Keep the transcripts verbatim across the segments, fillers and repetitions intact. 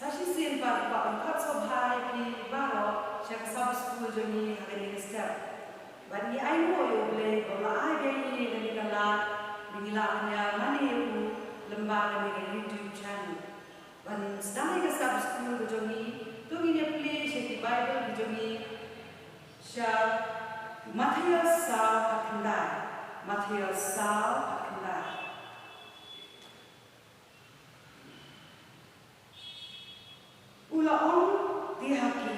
Sa shisien pat kwah ban khot sngewbha ïa phi baroh sha ka Sabbath School jong ngi ha kane ka step. Bad ngi ainguh ïa U Blei ba u la ai biang ïa ngi kane ka lad ba ngi lah ban ïa mane ïa u lyngba kane ka YouTube channel. Ban sdang ïa ka Sabbath School ka jong ngi, to ngin ïa plie sha ki Bible ki jong ngi sha Mathaios saw khatkhyndai. Mathaios saw khatkhyndai. U la ong te ha ki,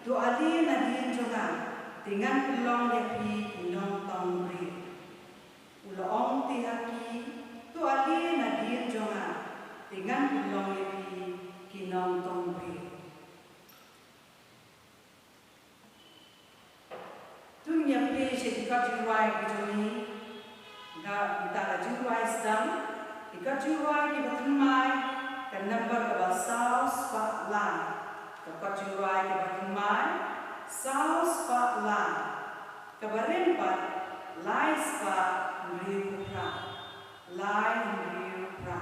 to ale nadien jong nga, te ngan pynlong ïa phi ki nongtong briew. U la ong te ha ki, to ale nadien jong nga, te ngan pynlong ïa phi ki nongtong briew. To ngin ïa plie sha ki kot jingrwai ki jong ngi. Nga mynta ka jingrwai sdang. Ki kot jingrwai kiba thymmai, ka number kaba saw spah lai. Ka kot jingrwai kiba thymmai, saw spah lai. Kaba rim pat, lai spah hynriew phra. Lai hynriew phra.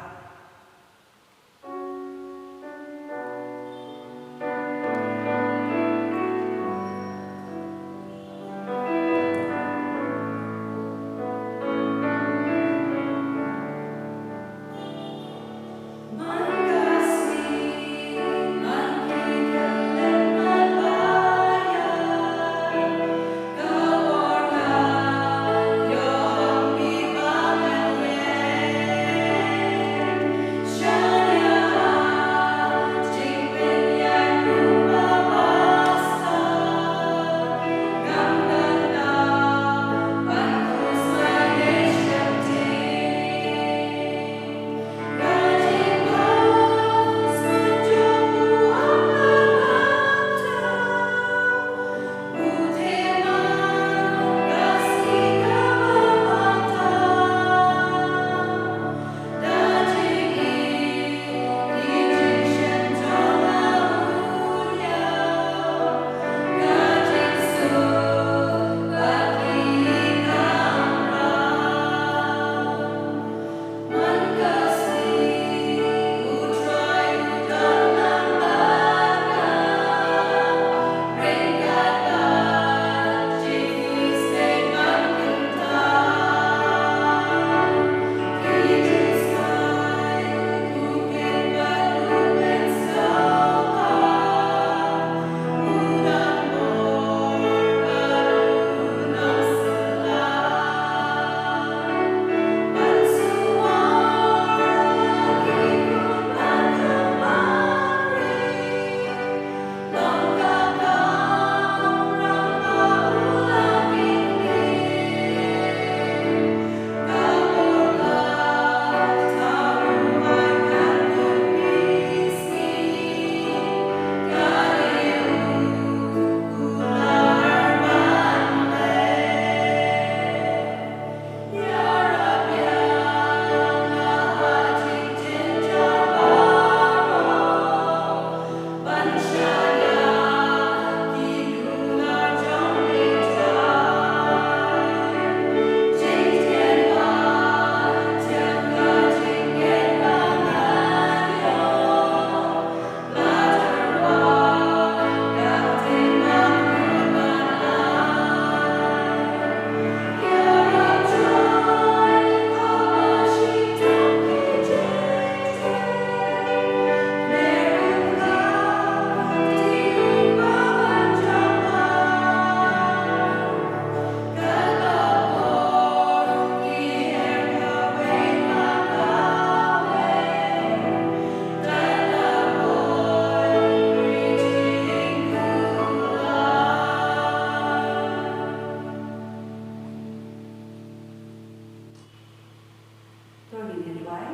To ngin ïa duwai.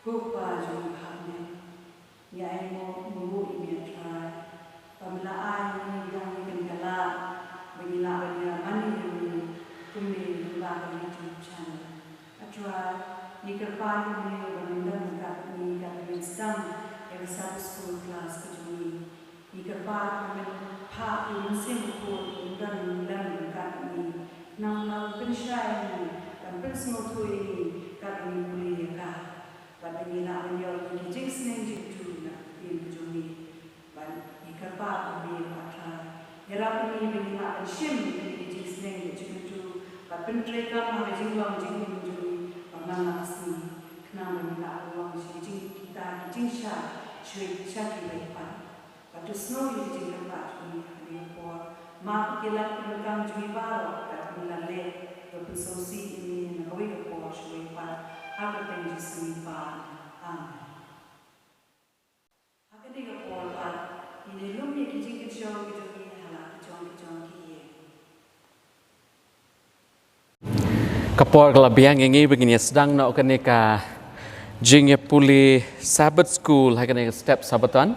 Ko Kpa jong ngi kaba ha bneng, ngi ainguh ïa me Trai, ba me la ai ïa ngi kane ka lad ba ngi lah ban ïa mane ïa me kumne lyngba ka YouTube channel. A Trai, ngi kyrpad ïa me ba men don ryngkat bad ngi katba men sdang ïa ka Sabbath School class ka jong ngi. Ngi kyrpad ba men phah ïa u Mynsiem Bakhuid ban don lem ryngkat bad ngi. Nang ban pynshai ïa ngi, ban pynsngewthuh ïa ngi katba ngi pule ïa ka. Bad ba ngi lah ban ïoh ïa ki jingsneng jingkyrkhu na ka ktien ka jong me. Bad ngi kyrpad ïa me, Kpa Trai. Ïarap ïa ngi ba ngi lah ban shim ïa ki jingsneng jingkyrkhu bad pyntreikam ha ka jinglong jingim jong ngi ba man la ka sngi. Khnang ba ngi lah ban long ki jingkita ki jingshai sha kiwei pat. Bad to sngewthuh ïa ka jingkyrpad jong ngi ha kane ka por. Map ïa ki lad ki donkam jong ngi baroh, bad ngi la leh ban pynsngewsih ïa me na kawei ka por sha kawei pat. Ha ka kyrteng Jisu ngi pan. Amen. Ha kane ka por pat, ngin ïa lum ïa ki jingkynshew ki jong ngi ha la ki jong ki jong ki ïing. Ka por ka la biang ïa ngi ba ngin ïa sdang noh kane ka jingïapule Sabbath School ha kane ka step Sabbaton.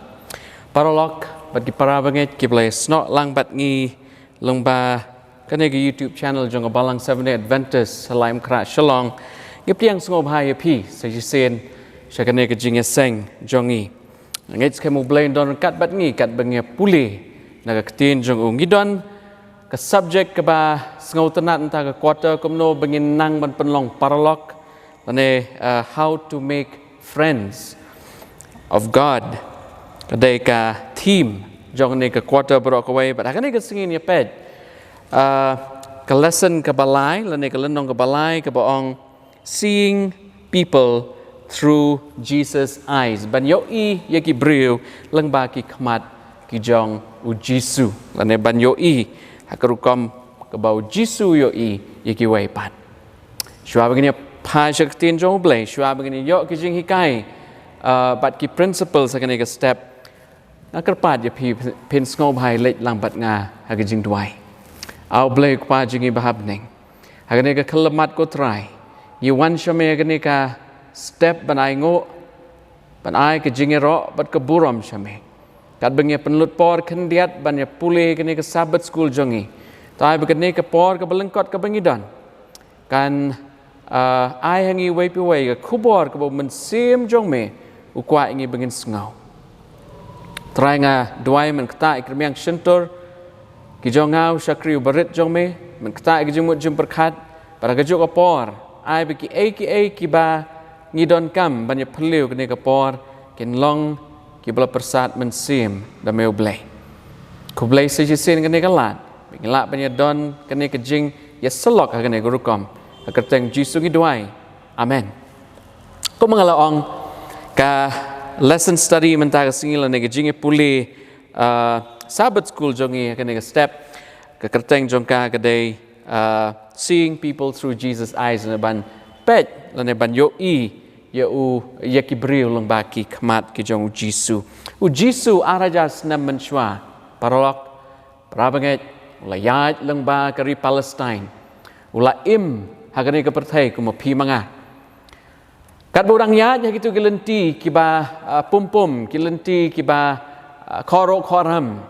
Paralok bad ki para bangeit kiba la ïasnoh lang bad ngi lyngba kane ka YouTube channel jong ka Balang Seventh Day Adventist ha Laitumkhrah, Shillong. Ngi pdiang sngewbha ïa phi sa shisien sha kane ka jingïaseng jong ngi. Ngeit skhem U Blei un don ryngkat bad ngi katba ngi ïapule na ka ktien jong u. Ngi don ka subject kaba sngewtynnat mynta ka quarter, kumno ba ngin nang ban pynlong paralok, lane, uh, how to make friends of God. Ka dei ka theme jong kane ka quarter baroh kawei, bad ha kane ka sngi ngin ïa peit, uh, ka lesson kaba lai, lane ka lynnong kaba lai, kaba ong Seeing People Through Jesus' Eyes. Ban ïohi ïa ki briew lyngba ki khmat ki jong U Jisu. Lane ban ïohi ha ka rukom kaba U Jisu u ïohi ïa kiwei pat. Shuwa ba ngin ïa phai sha ka ktien jong U Blei, shuwa ba ngin ïa ïoh ki jinghikai, uh, bad ki principles ha kane ka step, nga kyrpad ïa phi, phin sngewbha leit lang bad nga ha ka jingduwai. A U Blei Kpa jong ngi ba ha bneng, ha kane ka khyllipmat, ko Trai, ngi wan sha me ha kane ka step ban ainguh, ban ai ka jingïaroh bad ka burom sha me. Katba ngi ïa pynlut por khyndiat ban ïapule kane ka Sabbath School jong ngi, to ai ba kane ka por kaba lyngkot kaba ngi don kan, ah, ai ha ngi uwei pa uwei ka khubor kaba U Mynsiem jong me u kwah ïa ngi ba ngin sngew. Trai, nga duwai mynta ïa ki rmiang shyntur ki jong nga, u shakri uba rit jong me, mynta ïa ki jingmut jingpyrkhat, bad ha kajuh ka por ai ba kiei kiei kiba ngi donkam ban ïaphylliew kane ka por kin long kiba la pyrsad mynsiem da me, U Blei. Khublei sa shisien kane ka lad ba ngi lah ban ïadon kane ka jingïasyllok ha kane ka rukom. Ha ka kyrteng Jisu ngi duwai. Amen. Kumba nga la ong, ka lesson study mynta ka sngi lane ka jingïapule, uh, Sabbath School jong ngi ha kane ka step, ka kyrteng jong ka ka dei, uh, Seeing People Through Jesus' Eyes, lane ban peit, lane ban ïohi ïa u, ïa ki briew lyngba ki khmat ki jong U Jisu. U Jisu ar hajar snem mynshuwa, paralok, para bangeit, u la ïaid lyngba ka ri Palestine. U la im ha kane ka pyrthei kum ma phi ma nga. Katba u dang ïaid ha kito ki lynti kiba, ah, pum pum, ki lynti kiba, ah, khohruh khohram,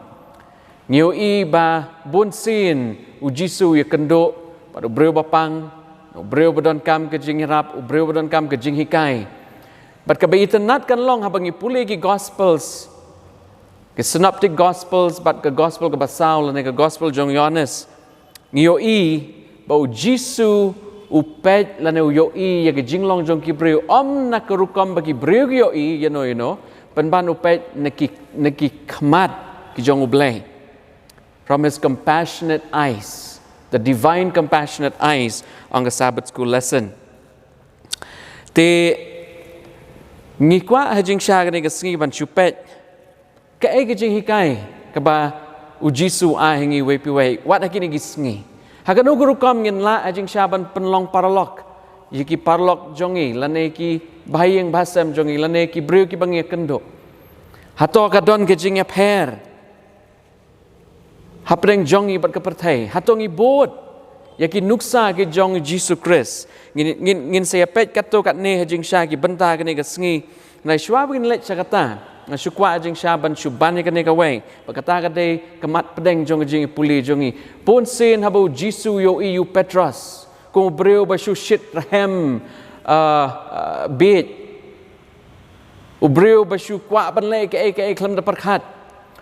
ngi ïohi ba bunsien U Jisu u ïakynduh bad u briew ba pang, u briew ba donkam ka jingïarap, u briew ba donkam ka jinghikai. Bad kaba itynnad kan long haba ngi pule ki Gospels, ki Synoptic Gospels bad ka Gospel kaba saw lane ka Gospel jong u Ïohannes, ngi ïohi ba U Jisu u peit lane u ïohi ïa ka jinglong jong ki briew ym na ka rukom ba ki briew ki ïohi ïano ïano, pynban u peit na ki, na ki khmat ki jong U Blei. From his compassionate eyes, the divine compassionate eyes, ong ka Sabbath School lesson. Te ngi kwah ha jingshisha kane ka sngi ban shu peit kaei ka jinghikai kaba U Jisu u ai ha ngi uwei pa uwei wat ha kine ki sngi. Ha kano ka rukom ngin lah ha jingshisha ban pynlong paralok ïa ki paralok jong ngi lane ki bahaïing bahasem jong ngi lane ki briew kiba ngi ïakynduh? Hato ka don ka jingïapher hapdeng jong ngi bad ka pyrthei? Hato ngi bud ïa ki nuksa ki jong U Jisu Khrist? Ngin, ngin, ngin sa ïa peit katto katne ha jingshisha ki bynta kane ka sngi. Hynrei shuwa ba ngin leit sha kata, nga shu kwah ha jingshisha ban shu ban ïa kane kawei, ba kata ka dei ka mat pdeng jong ka jingïapule jong ngi. Bunsien haba U Jisu u ïohi ïa u Petros kum u briew ba shu shit rhem, ah, ah, bieit, u briew ba shu kwah ban leh kaei kaei khlem da pyrkhat,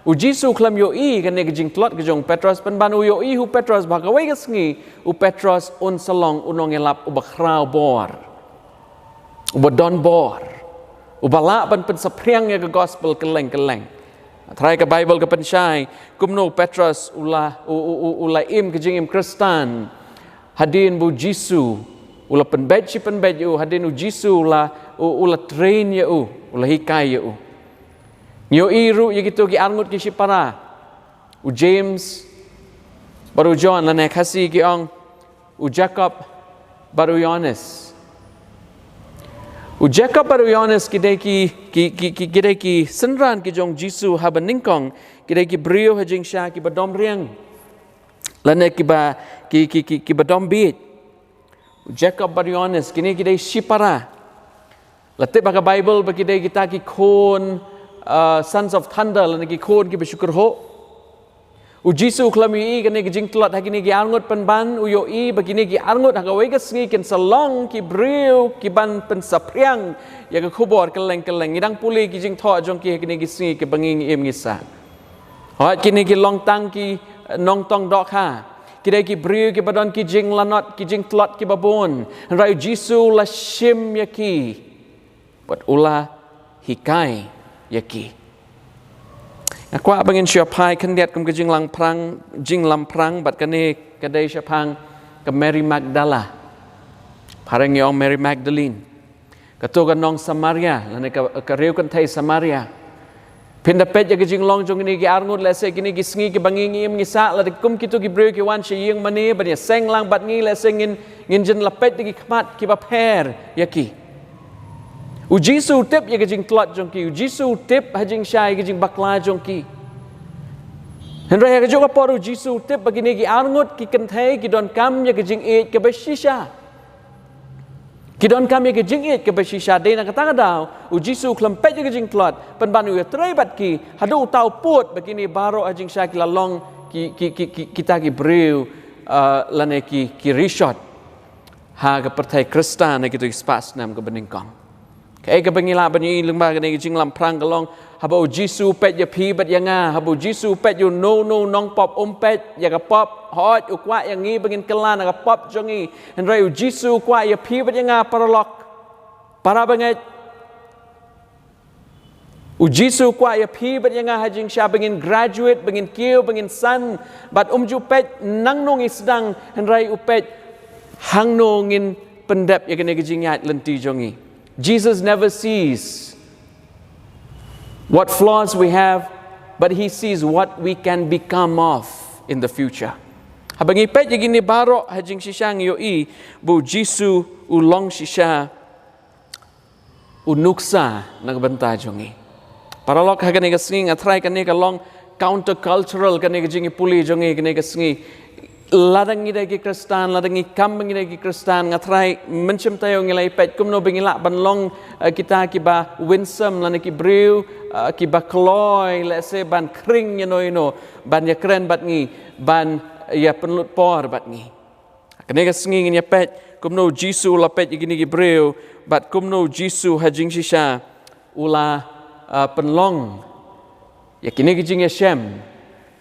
U Jisu u khlem ïohi kane ka jingtlot ka jong u Petros, pynban u ïohi ïa u Petros ba ha kawei ka sngi u Petros un sa long u nongïalap uba khraw bor, uba don bor. Uba lah ban pynsaphriang ïa ka gospel kylleng kylleng. Trai ka Bible ka pynshai kumno u Petros u la, u, u, u, u la im ka jingim Khristan hadien ba u Jisu u la pynbeit shi pynbeit ïa u, hadien u Jisu u la, u, u la train ïa u, u la hikai ïa u. Ngi ïohi ruh ïa kito ki arngut ki shipara, u James bad u John, lane Khasi ki ong u Jakob bad u Ïoannis. U Jakob bad u Ïoannis ki dei ki, ki, ki, ki, ki dei ki synran ki jong u Jisu haba nyngkong, ki dei ki briew ha jingshisha kiba dom riang, lane kiba, ki, ki, ki, kiba dom bieit. U Jakob bad u Ïoannis, kine ki dei shipara. La tip ha ka Bible ba ki dei kita ki khun, uh, sons of thunder, lane ki khun kiba shu kyrhuh. U Jisu u khlem ïohi kane ka jingtlot ha kine ki arngut pynban, u ïohi ba kine ki arngut ha kawei ka sngi kin sa long ki briew kiban pynsaphriang ïa ka khubor kylleng kylleng. Ngi dang pule ki jingthoh jong ki ha kine ki sngi kiba ngi, ngi im ngi sah. Hooid, kine ki long tang ki, eh, nongtong dohkha. Ki dei ki briew kiba don ki jinglanot, ki jingtlot kiba bun. Hynrei u Jisu u la shim ïa ki bad u la hikai ïa ki. Nga kwah ba ngin shu ïa phai khyndiat kum ka jinglamphrang, jinglamphrang bad kane ka dei shaphang ka Mary Magdala. Phareng ïa ong Mary Magdalene. Kato ka nong Samaria, lane ka, ka riew kynthei Samaria. Phin da peit ïa ka jinglong jong kine ki arngut, lehse kine ki sngi kiba ngi, ngi im ngi sah, lada kum kito ki briew ki wan sha ïing mane ban ïa seng lang bad ngi, lehse ngin, ngin jin la peit da ki khmat kiba pher ïa ki. U Jisu u tip ïa ka jingtlot jong ki, u Jisu u tip ha jingshisha ïa ka jingbakla jong ki. Hynrei ha kajuh ka por u Jisu u tip ba kine ki arngut ki kynthei ki donkam ïa ka jingïeit kaba shisha. Ki donkam ïa ka jingïeit kaba shisha. Dei na kata ka daw u Jisu u khlem peit ïa ka jingtlot, pynban u ïatrei bad ki, haduh uta u pud ba kine baroh ha jingshisha ki la long ki, ki, ki, ki, kita ki briew, uh, lane ki, ki rishot ha ka pyrthei Khristan ha kito ki spah snem kaba nyngkong. Kaei kaba ngi lah ban ïohi lyngba kane ka jinglamphrang ka long, haba u Jisu u peit ïa phi bad ïa nga, haba u Jisu u peit ïa uno uno u nongpop, um peit ïa ka pop, hooid u kwah ïa ngi ba ngin kylla na ka pop jong ngi. Hynrei u Jisu u kwah ïa phi bad ïa nga, paralok, para bangeit. U Jisu u kwah ïa phi bad ïa nga ha jingshisha ba ngin graduate, ba ngin kiew, ba ngin san, bad um ju peit nangno ngi sdang, hynrei u peit hangno ngin pyndep ïa kane ka jingïaid lynti jong ngi. Jesus never sees what flaws we have, but he sees what we can become of in the future. Haba ngi peit ïa kine baroh ha jingshisha ngi ïohi ba u Jisu u long shisha u nuksa na ka bynta jong ngi. Paralok, ha kane ka sngi nga tharai kane ka long countercultural kane ka jingïapule jong ngi kane ka sngi. Lada ngi dei ki Khristan, lada ngi kam ba ngi dei ki Khristan, nga tharai mynshem taïew ngi la ïa peit kumno ba ngi lah ban long, eh, kita kiba winsome lane ki briew, eh, kiba kloi, lehse ban khring ïano ïano, ban ïakren bad ngi, ban ïa pynlut por bad ngi. Kane ka sngi ngin ïa peit kumno u Jisu u la peit ïa kine ki briew, bad kumno u Jisu ha jingshisha u la, ah, pynlong ïa kine ki jingïashem,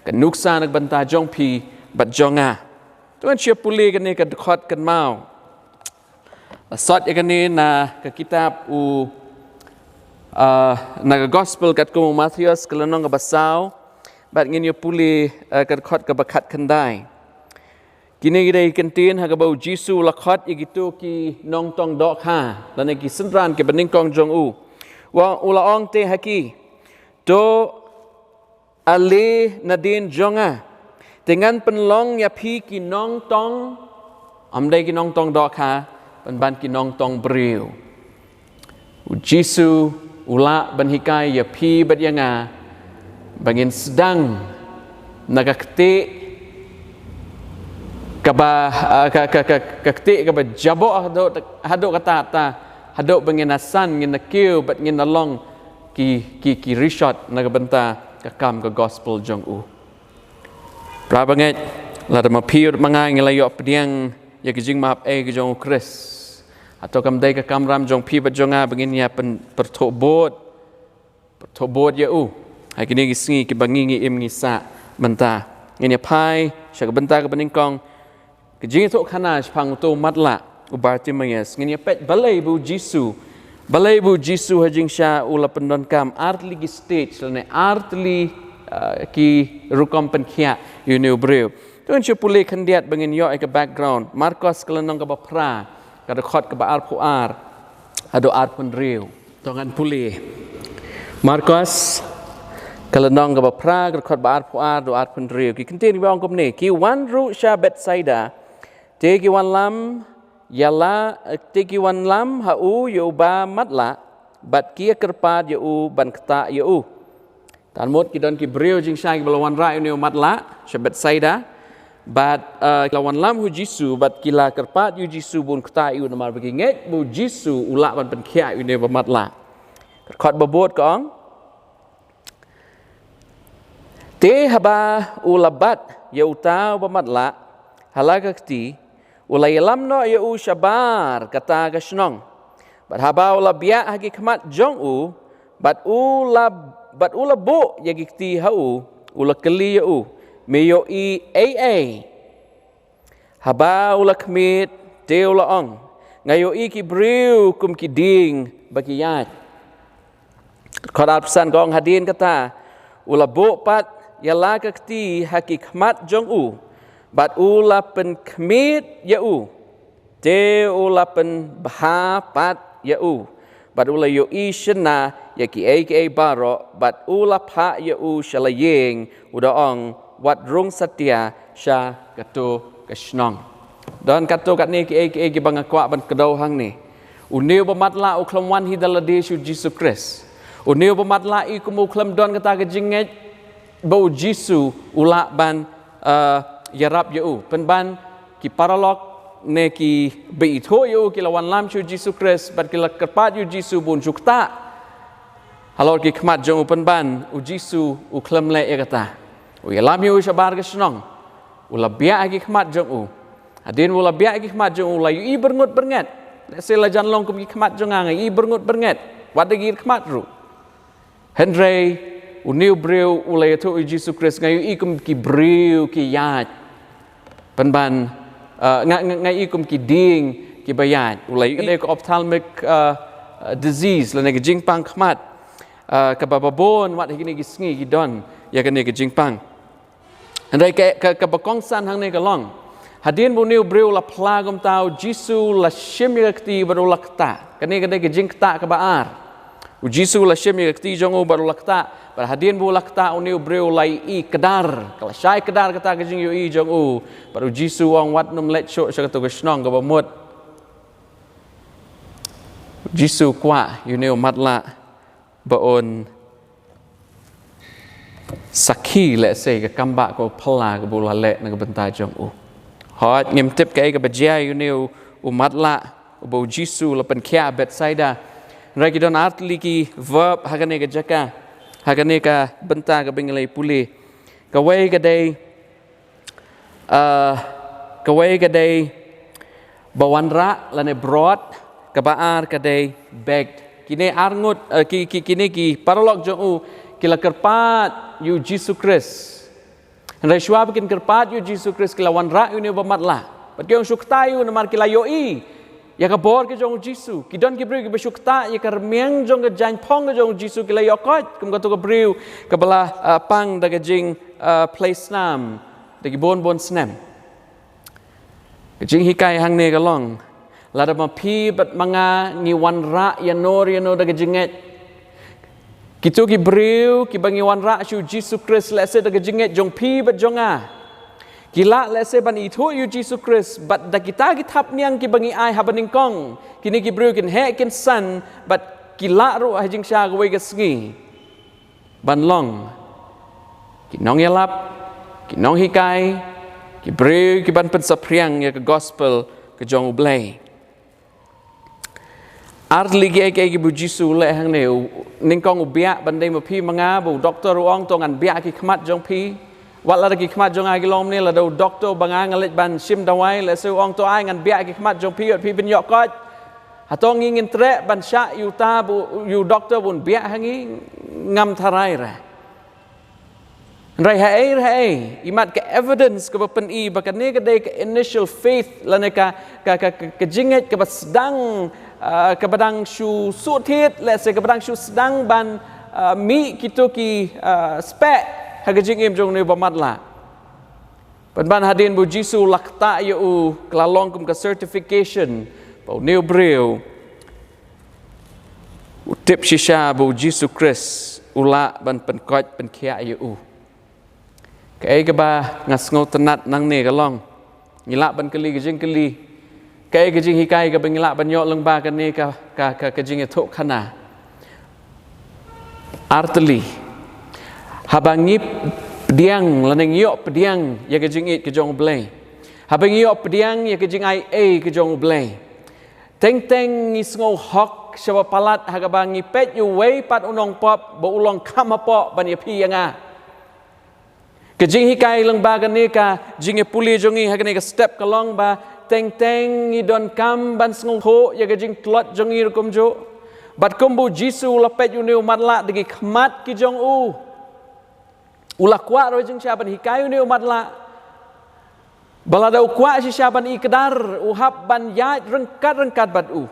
ka nuksa na ka bynta jong phi bad jong nga. To ngin shu ïa pule kane ka dkhot kynmaw. La sot ïa kane na ka kitab u, ah, na ka Gospel katkum u Mathaios ka lynnong kaba saw, bad ngin ïa pule, ah, ka dkhot kaba khatkhyndai. Kine ki dei ki kyntien ha kaba u Jisu u la khot ïa kito ki nongtong dohkha lane ki synran kiba nyngkong jong u. Wa u la ong te ha ki, to ale nadien jong nga, te ngan pynlong ïa phi ki nongtong, ym dei ki nongtong dohkha, pynban ki nongtong briew. U Jisu u lah ban hikai ïa phi bad ïa nga ba ngin sdang na ka ktieh kaba, ah, ka, ka, ka, ka ktieh kaba jaboh haduh, haduh katta katta, haduh ba ngin ïa san, ngin ïa kiew bad ngin ïa long ki, ki, ki rishot na ka bynta ka kam ka gospel jong u. Para bangeit, lada ma phi bad ma nga ngi la ïoh pdiang ïa ka jingmap ei ka jong u Khrist, hato kam dei ka kamram jong phi bad jong nga ba ngin ïa pyn-, pyrthuh bud, pyrthuh bud ïa u ha kine ki sngi kiba ngi, ngi im ngi sah mynta? Ngin ïa phai sha ka bynta kaba nyngkong, ka jingïathuhkhana shaphang uto u matlah u Bartimaeus. Ngin ïa peit balei ba u Jisu Balei ba u Jisu ha jingshisha u la pyndonkam artylli ki stage lane artylli, uh, ki rukom pynkhiah ïa une u briew. To ngin shu pule khyndiat ba ngin ïoh ïa ka background. Markos ka lynnong kaba phra, ka dkhot kaba arphew ar haduh arphew hynriew. To ngan pule. Markos ka lynnong kaba phra, ka dkhot ba arphew ar haduh arphew hynriew. Ki kyntien kiba ong kumne: Ki wan ruh sha Bethsaida, te ki wanlam ïa la, te ki wanlam ha u ïa uba matlah, bad ki ïa kyrpad ïa u ban ktah ïa u. Te mut ki don ki briew jingshisha kiba la wanrah ïa une u matlah sha Bethsaida. Bad, uh, ki la wanlam ha u Jisu, bad ki la kyrpad ïa u Jisu ba un ktah ïa u, namar ba ki ngeit ba u Jisu u lah ban pynkhiah ïa une uba matlah. Ka dkhot ba bud ka ong: Te haba u la bat ïa uta uba matlah ha la ka kti, u la ïalam noh ïa u shabar kata ka shnong. Bad haba u la biah ha ki khmat jong u, bad u la, bad u la buh ïa ki kti ha u, u la kylli ïa u: Me ïohi ei ei? Haba u la khmied, te u la ong: Nga ïohi ki briew kum ki dieng ba ki ïaid. Ka dkhot arphew san ka ong: Hadien kata, u la buh pat ïa la ka kti ha ki khmat jong u, bad u la pynkhmied ïa u. Te u la pynbha pat ïa u, bad u la ïohi shynna ïa kiei kiei baroh, bad u la phah ïa u sha la ïing, u da ong: Wat rung satia sha kato ka shnong. Don katto katne kiei kiei kiba nga kwah ban kdew hangne. Une uba matlah u khlem wan hi da lade sha u Jisu Khrist. Une uba matlah i kum u khlem don kata ka jingngeit ba u Jisu u lah ban, uh, ïarap ïa u. Pynban ki paralok ne kiba ithuh ïa u ki la wanlam sha u Jisu Khrist, bad ki la kyrpad ïa u Jisu ba un shu ktah halor ki khmat jong u, pynban u Jisu u khlem leh ïa kata. U ïalam ïa u shabar ka shnong. U la biah ha ki khmat jong u. Hadien ba u la biah ha ki khmat jong u, u la ïohi byrngut byrnget. Lehse la jan long kum ki khmat jong nga, nga ïohi byrngut byrnget. Wat da ki khmat ruh. Hynrei une u briew u la ïathuh ïa u Jisu Khrist: Nga ïohi kum ki briew ki ïaid. Pynban, uh, nga, nga, nga ïohi kum ki dieng kiba ïaid. U la ïohi ka ophthalmic, uh, uh, disease, lane ka jingpang khmat, uh, kaba babun wat ha kine ki sngi ki don ïa kane ka jingpang. Hynrei ka, ka, kaba kongsan hangne ka long, hadien ba une u briew u la phla kumta, u Jisu u la shim ïa ka kti bad u la ktah. Kane ka dei ka jingktah kaba ar. U Jisu u la shim ïa ka kti jong u bad u la ktah. Bad hadien ba u la ktah, une u briew u la ïohi kdar. Ka la shai kdar kata ka jingïohi jong u. Bad u Jisu u ong: Wat nym leit shuh sha kato ka shnong kaba mut. U Jisu u kwah ïa une u matlah ba un sakhi, lehse, ka kambah kaba phylla kaba u la leh na ka bynta jong u. Hooid, ngim tip kaei kaba jia ïa une u, u matlah uba u Jisu u la pynkhiah ha Bethsaida. Hynrei ki don artylli ki verb ha kane ka jaka, ha kane ka bynta kaba ngi la ïa pule. Kawei ka dei, uh, kawei ka dei ba wanrah lane brought, kaba ar ka dei begged. Kine arngut, uh, ki, ki, kine ki paralok jong u ki la kyrpad ïa u Jisu Khrist. Hynrei shuwa ba kin kyrpad ïa u Jisu Khrist ki la wanrah ïa une uba matlah. Bad ki ong: Shu ktah ïa u, namar ki la ïohi ïa ka bor ka jong u Jisu. Ki don ki briew kiba shu ktah ïa ka rmiang jong ka jaiñphong ka jong u Jisu, ki la ïoh koit, kum kato ka briew kaba la, uh, pang da ka jing, uh, plie snam da ki bun bun snem. Ka jinghikai hangne ka long, lada ma phi bad ma nga ngi wanrah ïano ïano da ka jingngeit, kito ki briew kiba ngi wanrah sha u Jisu Khrist, lehse da ka jingngeit jong phi bad jong nga, ki lah lehse ban ithuh ïa u Jisu Khrist, bad da kita ki thapniang kiba ngi ai haba nyngkong, kine ki briew kin heh kin san, bad ki lah ruh ha jingshisha kawei ka sngi ban long ki nongïalap, ki nonghikai, ki briew kiban pynsaphriang ïa ka gospel ka jong U Blei. Artylli kiei kiei kiba u Jisu u leh hangne. U, nyngkong u biah ban dei ma phi ma nga, ba u doktor u ong, to ngan biah ki khmat jong phi. Wat lada ki khmat jong nga ki long kumne, lada u doktor ba nga nga leit ban shim dawai, lehse u ong, to ai ngan biah ki khmat jong phi, wat phi pynïoh koit. Hato ngi ngin treh ban shah ïa uta ba u, ïa u doktor ba un biah ha ngi? Ngam tharai re. Hynrei haei haei, imat ka evidence kaba pyni ba kane ka dei ka initial faith, lane ka, ka, ka, ka, ka jingngeit kaba sdang, ah, kaba dang shu suhthied, lehse kaba dang shu sdang ban, ah, mih kito ki, ah, speh ha ka jingim jong une u bamatlah. Pynban hadien ba u Jisu u la ktah ïa u, ka la long kum ka certification ba une u briew u tip shisha ba u Jisu Khrist u lah ban pynkoit pynkhiah ïa u. Kaei kaba nga sngewtynnat nangne ka long, ngi lah ban kylli ka jingkylli, kaei ka jinghikai kaba ngi lah ban ïoh lyngba kane ka, ka, ka, ka jingïathuhkhana? Artylli, haba ngi pdiang lane ngi ïoh pdiang ïa ka jingïeit ka jong U Blei, haba ngi ïoh pdiang ïa ka jingai ei ka jong U Blei, teng teng ngi sngew hok shaba palat ha kaba ngi peit ïa uwei pat u nongpop ba u long kham hapoh ban ïaphi ïa nga. Ka jinghikai lyngba kane ka jingïapule jong ngi ha kane ka step ka long ba teng teng ngi donkam ban sngewthuh ïa ka jingtlot jong ngi ruh kumjuh. Bad kumba u Jisu u la peit ïa une u matlah da ki khmat ki jong u, u la kwah ruh jingshisha ban hikai ïa une u matlah. Ba lada u kwah shisha ban ïakdar, u hap ban ïaid ryngkat ryngkat bad u.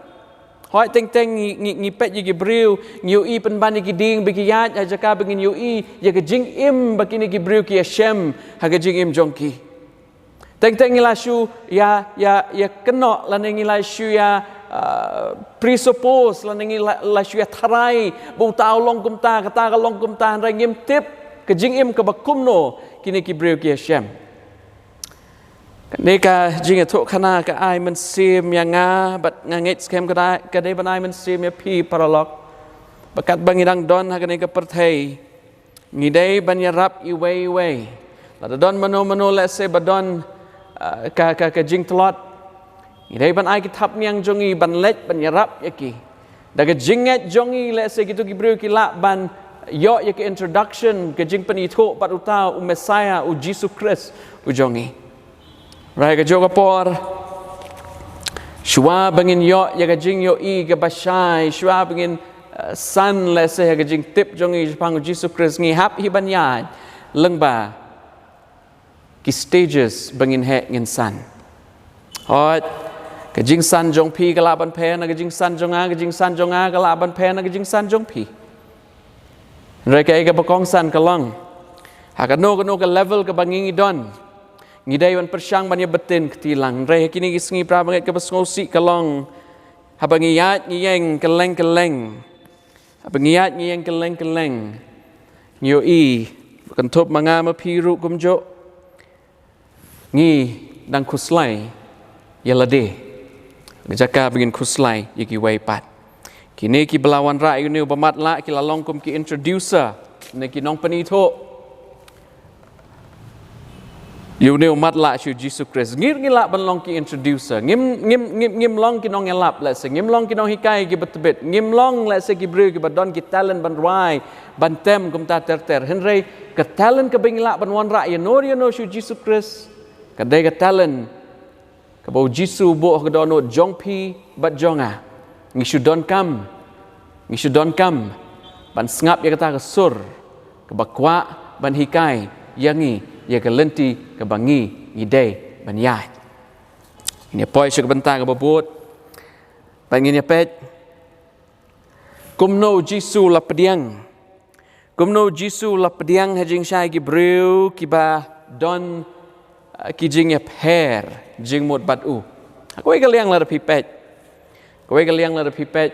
Hooid, teng teng ngi, ngi, ngi peit ïa ki briew, ngi ïohi pynban ïa ki dieng ba ki ïaid, ha jaka ba ngin ïohi ïa ka jingim ba kine ki briew ki ïashem ha ka jingim jong ki. Teng teng ngi la shu ïa, ïa, ïa kynnoh lane ngi la shu ïa, ah, presuppose lane ngi la, la shu ïa tharai ba uta u long kumta, kata ka long kumta, hynrei ngim tip ka jingim kaba kumno kine ki briew ki ïashem. Kane ka jingïathuhkhana ka ai mynsiem ïa nga, bad nga ngeit skhem ka dei, ka dei ban ai mynsiem ïa phi paralok. Ba katba ngi dang don ha kane ka pyrthei, ngi dei ban ïarap iwei iwei. Lada don mano mano lehse ba don, ah, ka, ka, ka jingtlot, ngi dei ban ai ki thapniang jong ngi ban leit ban ïarap ïa ki. Da ka jingngeit jong ngi lehse kito ki briew ki lah ban ïoh ïa ka introduction, ka jingpynithuh bad uta u Messiah, u Jisu Khrist u jong ngi. Hynrei kajuh ka por, shuwa ba ngin ïoh ïa ka jingïohi kaba shai, shuwa ba ngin, eh, san lehse ha ka jingtip jong ngi shaphang u Jisu Khrist, ngi hap hi ban ïaid lyngba ki stages ba ngin heh ngin san. Hooid, ka jingsan jong phi ka lah ban pher na ka jingsan jong nga, ka jingsan jong nga ka lah ban pher na ka jingsan jong phi. Hynrei kaei kaba kongsan ka long, ha kano kano ka level kaba ngi ngi don, ngi dei ban pyrshang ban ïa btin kti lang. Hynrei ha kine ki sngi, parabangeit, kaba sngewsih ka long, haba ngi ïaid ngi ïeng kylleng kylleng, haba ngi ïaid ngi ïeng kylleng kylleng, ngi ïohi ba kynthup ma nga ma phi ruh kumjuh, ngi dang khuslai ïa lade, ka jaka ba ngin khuslai ïa kiwei pat. Kine kiba la wanrah ïa une u bamatlah ki la long kum ki introducer, ne ki nongpynithuh ïa une u matlah sha u Jisu Khrist. Ngi ruh ngi lah ban long ki introducer. Ngim, ngim, ngim, ngim long ki nongïalap lehse, ngim long ki nonghikai kiba tbit, ngim long lehse ki briew kiba don ki talent ban rwai ban tem kumta ter ter. Hynrei ka talent kaba ngi lah ban wanrah ïano ïano sha u Jisu Khrist, ka dei ka talent kaba u Jisu u buh ha ka dohnud jong phi bad jong nga. Ngi shu donkam, ngi shu donkam ban sngap ïa kata ka sur kaba kwah ban hikai ïa ngi ïa ka lynti kaba ngi ngi dei ban ïaid. Ngin ïa poi sha ka bynta kaba bud, ba ngin ïa peit kumno u Jisu u la pdiang. Kumno u Jisu u la pdiang ha jingshai ki briew kiba don, eh, ki jingïapher jingmut bad u. Ha kawei ka liang lada phi peit, kawei ka liang lada phi peit,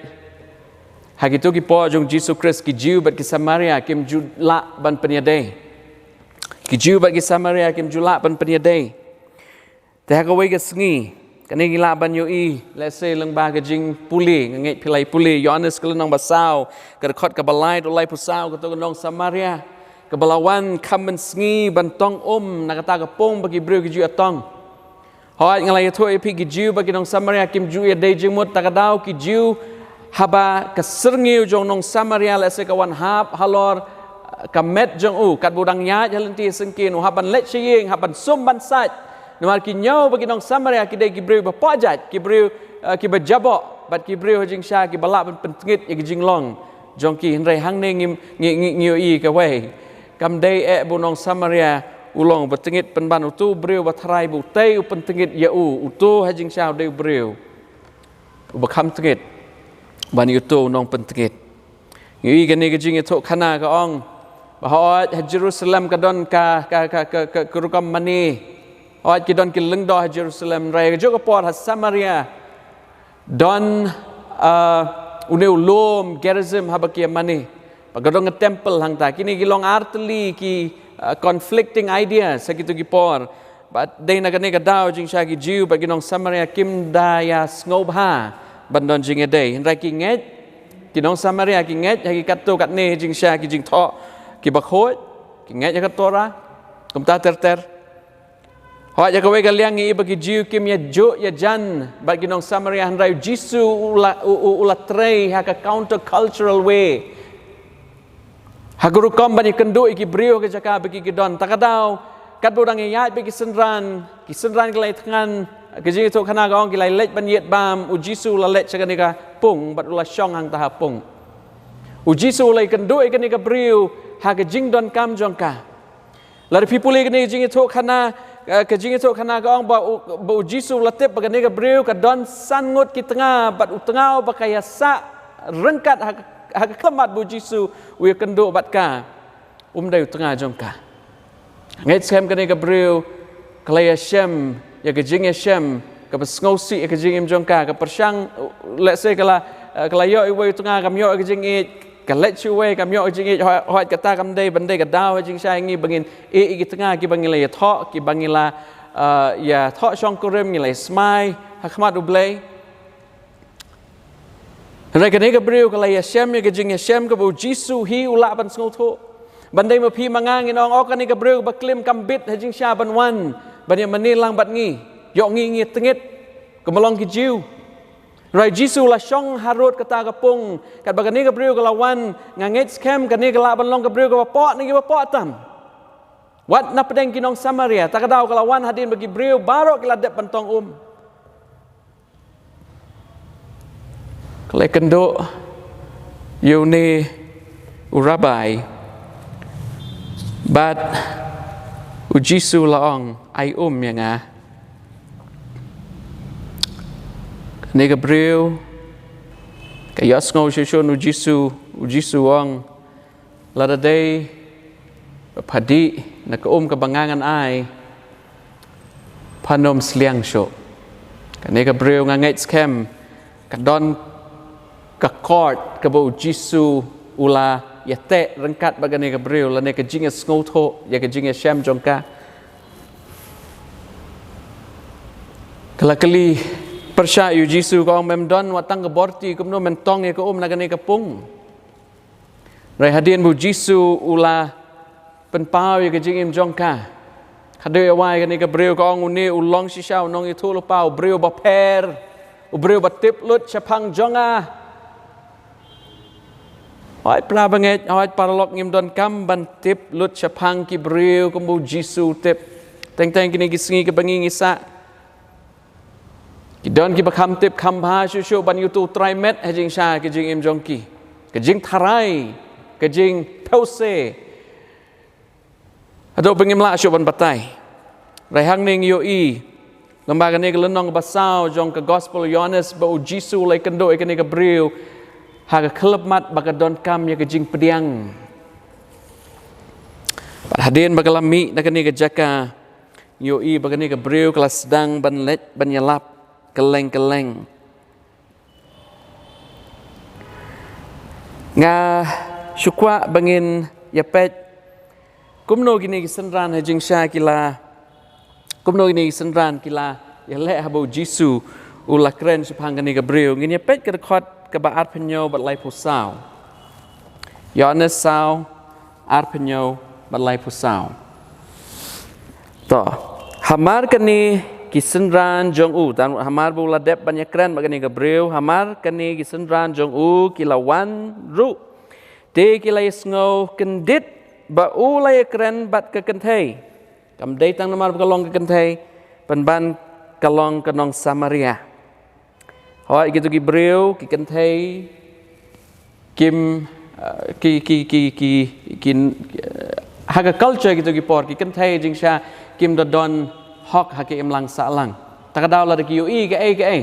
ha kito ki por jong u Jisu Khrist, ki Jiw bad ki Samaria kim ju lah ban pynïadei. Ki Jiw bad ki Samaria kim ju lah ban pynïadei. Te ha kawei ka sngi, kane ngi lah ban ïohi lehse lyngba ka jingpule, nga ngeit phi la ïa pule Ïoannis ka lynnong ba saw, ka dkhot kaba lai haduh laiphew saw, kato ka nong Samaria kaba la wan kham mynsngi ban tong um na kata ka pung ba ki briew ki ju ïatong. Hooid, nga la ïathuh ïa phi, ki Jiw bad ki nong Samaria kim ju ïadei jingmut. Ta ka daw ki Jiw, haba ka syrngiew jong u nong Samaria lehse ka wan hap halor, eh, ka met jong u, katba u dang ïaid ha lynti syngkien, u hap ban leit sha ïing, hap ban sum ban sait. Namar ki ñiew ba ki nong Samaria ki dei ki briew ba pohjait, ki briew, eh, kiba jaboh, bad ki briew ha jingshisha kiba lah ban pyntngit ïa ki jinglong jong ki. Hynrei hangne ngim, ngi, ngi, ngi ïohi kawei Kam dei eh ba u nong Samaria u long uba tyngit pynban, uto u briew ba tharai ba utei u pyntngit ïa u, uto ha jingshisha u dei u briew uba kham tyngit ban ïa uto u nongpyntngit. Ngi ïohi kane ka jingïathuhkhana ka ong ba hooid ha Jerusalem ka don ka, ka, ka, ka, ka, ka rukom mane. Hooid ki don ki lyngdoh ha Jerusalem, hynrei kajuh ka por ha Samaria don, ah, une u lum Gerizim haba ki ïa mane. Ba ka don ka temple hangta. Kine ki long artylli ki, ah, conflicting ideas ha kito ki por. Bad dei na kane ka daw jingshisha ki Jiw bad ki nong Samaria kim da ïa sngewbha ban don jingïadei. Hynrei ki ngeit, ki nong Samaria ki ngeit ha ki katto katne jingshisha ki jingthoh kiba khuid, ki ngeit ha ka Torah. Kumta ter ter. Hooid ha kawei ka liang ngi ïohi ba ki Jiw kim ïajuh ïajan bad ki nong Samaria, hynrei u Jisu u la, u, u, u la trei ha ka counter cultural way. Ha ka rukom ban ïakynduh ïa ki briew ha ka jaka ba ki, ki don. Ta ka daw katba u dang ïaid bad ki synran, ki synran ki la ïathngan, ka jingïathuhkhana ka ong ki la leit ban ïeit bam, u Jisu u la leit sha kane ka pung bad u la shong hangta ha pung. U Jisu u la ïakynduh ïa kane ka briew ha ka jingdonkam jong ka. Lada phi pule kane ka jingïathuhkhana, eh, ka jingïathuhkhana ka ong ba u, ba u Jisu u la tip ba kane ka briew ka don san ngut ki tnga, bad u tnga uba ka ïasah ryngkat ha, ha ka khyllipmat ba u Jisu u ïakynduh bad ka, um dei u tnga jong ka. Ngeit skhem kane ka briew ka la ïashem ïa ka jingïashem kaba sngewsih ïa ka jingim jong ka, ka pyrshang, let's say, ka la, eh, ka la ïoh iwei u tnga, kam ïoh ïa ka jingïeit, ka leit sha uwei, kam ïoh ïa ka jingïeit. Hooid, hooid kata kam dei ban dei ka daw ha jingshisha ïa ngi ba ngin ïeit ïa ki tnga kiba ngi la ïathoh, kiba ngi la, eh, ïathoh shongkurim, ngi la ïasmai ha khmat U Blei. Hynrei kane ka briew ka la ïashem ïa ka jingïashem kaba u Jisu hi u lah ban sngewthuh. Ban dei ma phi ma nga ngin ong, oh, kane ka briew kaba klim kam bit ha jingshisha ban wan ban ïa mane lang bad ngi. Ïoh ngi ngi tyngit kumba long ki Jiw. Hynrei u Jisu u la shong harud kata ka pung, katba kane ka briew ka la wan, nga ngeit skhem kane ka lah ban long ka briew kaba poh na kiba poh tam. Wat na pdeng ki nong Samaria, ta ka daw ka la wan hadien ba ki briew baroh ki la dep ban tong um. Ka la ïakynduh ïa une u Rabbi. Bad u Jisu u la ong, ai um ïa nga. Kane ka briew ka ïohsngew shuh shuh na u Jisu, u Jisu u ong, lada dei ba pha dih na ka um kaba nga ngan ai, phan ym sliang shuh. Kane ka briew nga ngeit skhem ka don ka chord kaba u Jisu u la ïateh ryngkat bad kane ka briew, lane ka jingïasngewthuh ïa ka jingïashem jong ka. Ka la kylli pyrshah ïa u Jisu, ka ong, mem don wat tang ka borti, kumno men tong ïa ka um na kane ka pung? Hynrei hadien ba u Jisu u la pynpaw ïa ka jingim jong ka, haduh ïa wai kane ka briew, ka ong, une u long shisha u nongïathuhlypa, u briew bapher, u briew ba tip lut shaphang jong nga. Hooid para bangeit, hooid paralok, ngim donkam ban tip lut shaphang ki briew kumba u Jisu u tip. Teng teng kine ki sngi kiba ngi ngi sah, ki don kiba kham tip kham bha shuh shuh ban ïathuh trai met ha jingshisha ka jingim jong ki, ka jingtharai, ka jingpyrshah. Haduh ba ngim lah shuh ban batai. Hynrei hangne ngi ïohi lyngba kane ka lynnong ba saw jong ka Gospel u Ïoannis ba u Jisu u la ïakynduh ïa kane ka briew ha ka khyllipmat ba ka donkam ïa ka jingpdiang. Bad hadien ba ka la mih na kane ka jaka, ngi ïohi ba kane ka briew ka la sdang ban leit ban ïalap kylleng kylleng. Nga shu kwah ba ngin ïa peit kumno kine ki synran ha jingshisha ki la, kumno kine ki synran ki la ïaleh haba u Jisu u la kren shaphang kane ka briew. Ngin ïa peit ka dkhot kaba arphew hynñiew bad laiphew saw. Ïoannis saw, arphew hynñiew bad laiphew saw. To, hamar kane ki synran jong u, tang hamar ba u la dep ban ïakren bad kane ka briew, hamar kane ki synran jong u ki la wan ruh, te ki la ïasngew kyndit ba u la ïakren bad ka kynthei. Kam dei tang namar ba ka long ka kynthei, pynban ka long ka nong Samaria. Hooid, kito ki briew, ki kynthei, kim, eh, ki, ki, ki, ki, ki, eh, Ha ka culture kito ki por, ki kynthei jingshisha kim da don hok ha ka imlang sahlang. Ta ka daw lada ki ïohi kaei kaei,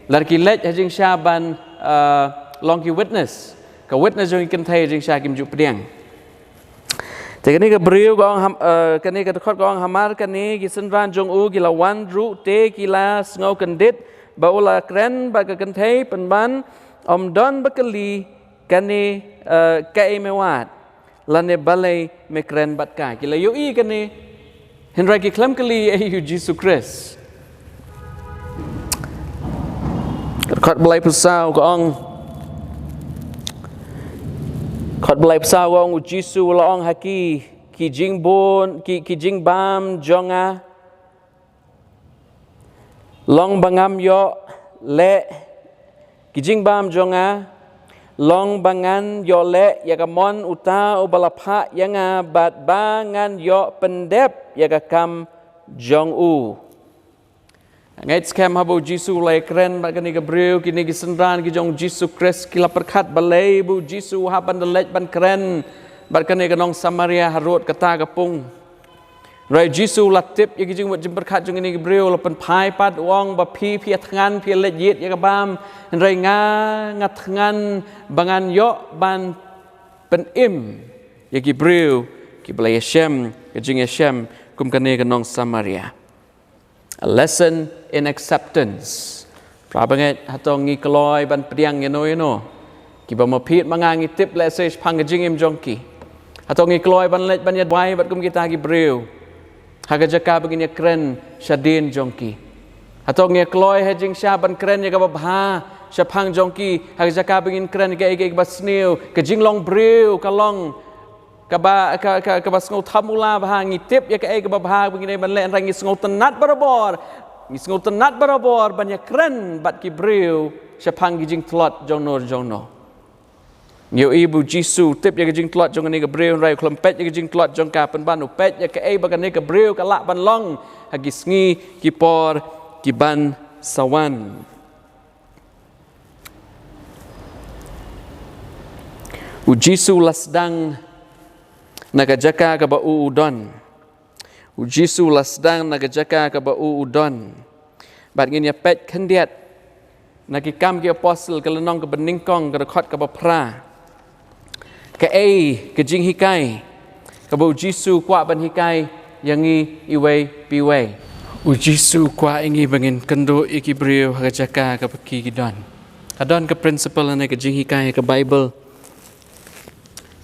lada ki leit ha jingshisha ban, uh, long ki witness, ka witness jong ki kynthei jingshisha kim ju pdiang. Te kane ka briew ka ong ham-, uh, kane ka dkhot ka ong, hamar kane ki synran jong u ki la wan ruh te ki la sngew kyndit ba u la kren bad ka kynthei pynban, ym don ba kylli kane, uh, kaei me wad, lane balei me kren bad ka. Ki la ïohi kane, hynrei ki khlem kylli ïa U Jisu Khrist. Dkhot ba laiphew saw ka ong, dkhot ba laiphew saw ka ong, U Jisu u la ong ha ki, ki jingbun, ki, ki jingbam jong nga, long ba ngam ïoh leh, ki jingbam jong nga, long ba ngan ïoh leh ïa ka mon uta uba la phah ïa nga bad ba ngan ïoh pyndep ïa ka kam jong u. Ngeit skhem haba U Jisu u la ïakren bad kane ka briew, kine ki synran ki jong U Jisu Khrist ki la pyrkhat balei ba U Jisu u hap ban da leit ban kren bad kane ka nong Samaria harud kata ka pung. Hynrei U Jisu u la tip ïa ki jingmut jingpyrkhat jong kine ki briew, u la pynphai pat, u ong ba phi, phi ïa thngan, phi ïa leit ïit ïa ka bam, hynrei nga, nga thngan ba ngan ïoh ban pynim ïa ki briew kiba la ïashem ka jingïashem kum kane ka nong Samaria. A lesson in acceptance. Para bangeit, hato ngi kloi ban pdiang ïano ïano kiba ma phi ma nga ngi tip lehse shaphang ka jingim jong ki? Hato ngi kloi ban leit ban ïaduwai bad kum kita ki briew ha ka jaka ba ngin ïakren shadien jong ki? Hato ngi kloi ha jingshisha ban kren ïa kaba bha shaphang jong ki ha ka jaka ba ngin kren ïa kaei kaei kaba sniew? Ka jinglong briew ka long kaba, ka, ka, kaba sngewthuh mula bha. Ngi tip ïa kaei kaba bha ba ngi dei ban leh, hynrei ngi sngewtynnat barabor, ngi sngewtynnat barabor ban ïakren bad ki briew shaphang ki jingtlot jongno jongno. Ngi ïohi ba U Jisu u tip ïa ka jingtlot jong kane ka briew, hynrei u khlem peit ïa ka jingtlot jong ka, pynban u peit ïa kaei ba kane ka briew ka lah ban long ha ki sngi ki por ki ban sa wan. U Jisu u la sdang na ka jaka kaba u u don. U Jisu u la sdang na ka jaka kaba u u don. Bad ngin ïa peit khyndiat na Ki Kam ki Apostol, ka lynnong kaba nyngkong, ka dkhot kaba phra. Kaei ka jinghikai kaba U Jisu u kwah ban hikai ïa ngi iwei pa iwei? U Jisu u kwah ïa ngi ba ngin kynduh ïa ki briew ha ka jaka kaba ki ki don. Ka don ka principle ne ka jinghikai ha ka Baibl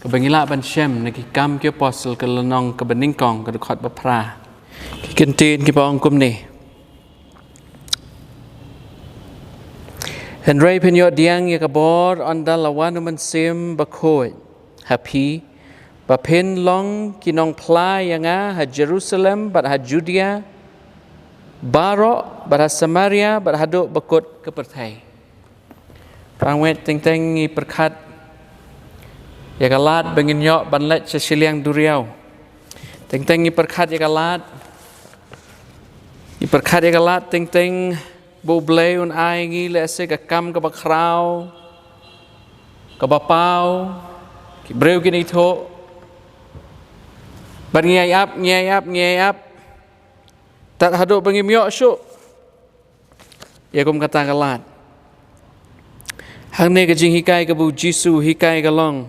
kaba ngi lah ban shem na Ki Kam ki Apostol, ka lynnong kaba nyngkong, ka dkhot ba phra. Ki kyntien kiba ong kumne: Hynrei phin ïoh pdiang ïa ka bor ynda la wan U Mynsiem Bakhuid ha phi, ba phin long ki nongphla ïa nga ha Jerusalem bad ha Judea baroh bad ha Samaria bad haduh ba kut ka pyrthei. Para bangeit, teng teng ngi pyrkhat ïa ka lad ba ngin ïoh ban leit sha shiliang duriaw. Teng teng ngi pyrkhat ïa ka lad, ngi pyrkhat ïa ka lad teng teng ba U Blei un ai ngi lehse ka kam kaba khraw, kaba paw, ki briew kin ithuh. Bad ngi ïai ap, ngi ïai ap, ngi ïai ap tad haduh ba ngim ïoh shuh ïa kum kata ka lad. Hangne ka jinghikai kaba U Jisu u hikai ka long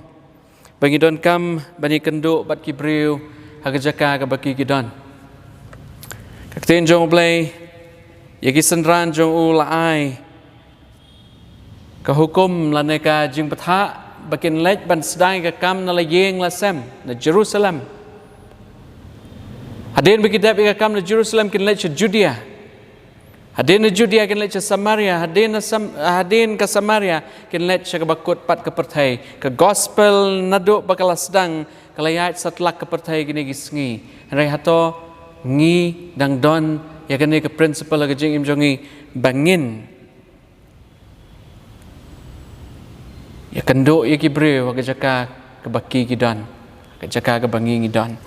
ba ngi donkam ban ïakynduh bad ki briew ha ka jaka kaba ki ki don. Ka ktien jong U Blei ïa ki synran jong u la ai ka hukum lane ka jingbthah ba kin leit ban sdang ïa ka kam na la ïing la sem na Jerusalem. Hadien ba ki dep ïa ka kam na Jerusalem, kin leit sha Judea. Hadien na Judea kin leit sha Samaria, hadien na Sam-, hadien ka Samaria kin leit sha kaba kut pat ka pyrthei. Ka gospel naduh ba ka la sdang ka la ïaid satlak ka pyrthei kine ki sngi. Hynrei hato ngi dang don ïa kane ka principle ha ka jingim jong ngi ba ngin ïakynduh ïa ki briew ha ka jaka kaba ki ki don, ha ka jaka kaba ngi ngi don?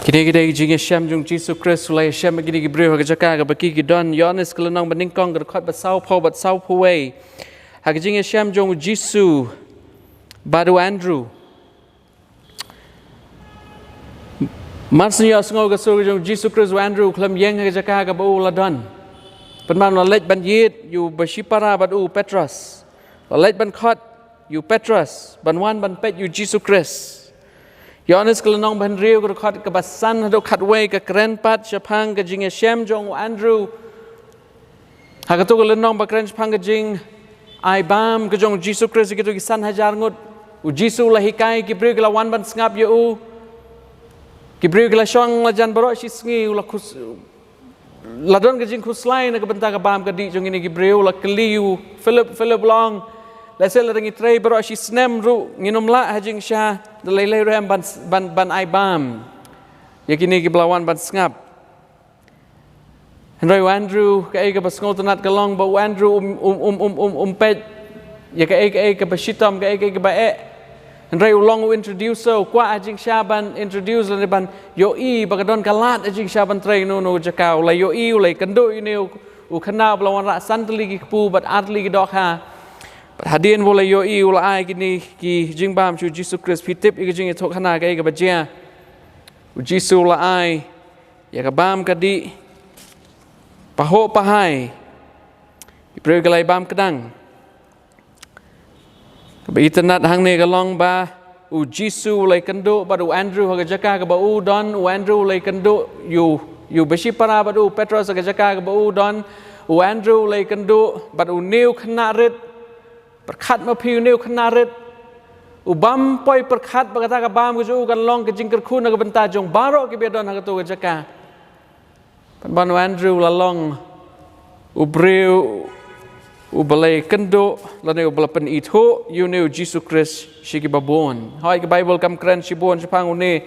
Kine ki dei ki jingïashem jong U Jisu Khrist, u la ïashem ïa kine ki briew ha ka jaka kaba ki ki don. Ïoannis ka lynnong ba nyngkong, ka dkhot ba sawphew bad sawphew wei. Ha ka jingïashem jong U Jisu bad u Andrew, Mar shu ïohsngew ka sur jong u Jisu Khrist, u Andrew u khlem ïeng ha ka jaka kaba u la don. Pynban u la leit ban ïit ïa u bashipara bad u Petros. La leit ban khot ïa u Petros ban wan ban peit ïa u Jisu Khrist. Ïoannis ka lynnong ba hynriew ka dkhot kaba san haduh khatwei ka kren pat shaphang ka jingïashem jong u Andrew ha kato ka lynnong ba kren shaphang ka jingai bam ka jong u Jisu Khrist ïa kito ki san hajar ngut. U Jisu u la hikai, ki briew ki la wan ban sngap ïa u. Ki briew ki la shong la jan baroh shi sngi, u la khus la don ka jingkhuslai na ka bynta ka bam ka dih jong kine ki briew. U la kylli ïa u Philip, Philip u la ong, lehse lada ngi trei baroh shi snem ruh ngin ym lah ha jingshisha da lei lei ruh em ban, ban, ban ai bam ïa kine kiba la wan ban sngap. Hynrei u Andrew, kaei kaba sngewtynnat ka long ba u Andrew um, um, um, um, um, um peit ïa kaei kaei kaba shitom, kaei kaei kaba eh. Hynrei u long u introducer, u kwah ha jingshisha ban introduce lane ban ïohi ba ka don ka lad ha jingshisha ban trei na kano kano ka jaka. U la ïohi, u la ïakynduh ïa une u khynnah uba la wanrah san tylli ki kpu bad ar tylli ki dohkha. Bad hadien ba u la ïohi, u la ai kine ki jingbam sha u Jisu Khrist. Phi tip ïa ka jingïathuhkhana kaei kaba jia? U Jisu u la ai ïa ka bam ka dih pahuh pahai. Ki briew ki la ïa bam kdang. Kaba itynnat hangne ka long ba u Jisu u la ïakynduh bad u Andrew ha ka jaka kaba u don. U Andrew u la ïakynduh ïa u, ïa u bashipara bad u Petros ha ka jaka kaba u don. U Andrew u la ïakynduh bad une u khynnah rit. Pyrkhat ma phi, une u khynnah rit u bam poi pyrkhat ba kata ka bam ka jong u kan long ka jingkyrkhu na ka bynta jong baroh kiba ïadon ha kato ka jaka. Pynban u Andrew u la long u briew uba la ïakynduh lane uba la pynithuh ïa une u Jisu Khrist sha kiba bun. Hooid, ka Baibl kam kren shibun shaphang une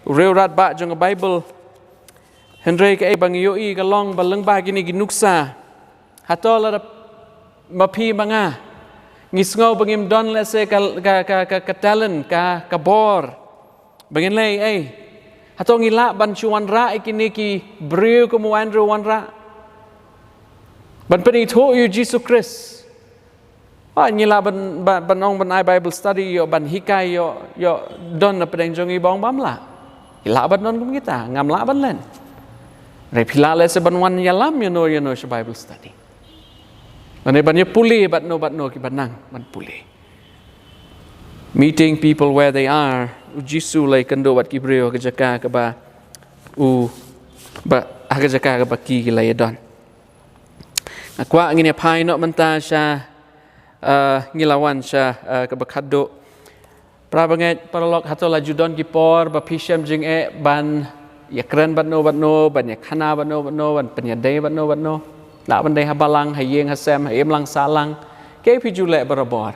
u riewradbah jong ka Baibl. Hynrei kaei ba ngi ïohi ka long ba lyngba kine ki nuksa, hato lada ma phi ma nga ngi sngew ba ngim don, lehse, ka, ka, ka, ka, ka talent, ka, ka bor, ba ngin leh ei? Hato ngi lah ban shu wanrah ïa kine ki briew kum u Andrew u wanrah, ban pynithuh ïa u Jisu Khrist? Ah, ngi lah ban, ban, ban ong ban ai Bible study, ïoh ban hikai, ïoh, ïoh don na pdeng jong ngi ba ong bym lah. Ngi lah ban don kum kita, ngam lah ban len. Hynrei phi lah lehse ban wan ïalam ïano ïano sha Bible study, lane ban ïa pule bad no bad no kiba nang ban pule. Meeting people where they are. U Jisu u la ïakynduh bad ki briew ha ka jaka kaba u, ba, ha ka jaka kaba ki, ki la ïadon. Nga kwah ngin ïa phai noh mynta sha, eh, ngi la wan sha, eh, kaba khatduh. Para bangeit paralok, hato la ju don ki por ba phi shem jingeh ban ïakren bad no bad no, ban ïakhana bad no bad no, ban pynïadei bad no bad no? Lah ban dei ha balang, ha ïing ha sem, ha imlang sahlang, kaei phi ju leh barabor.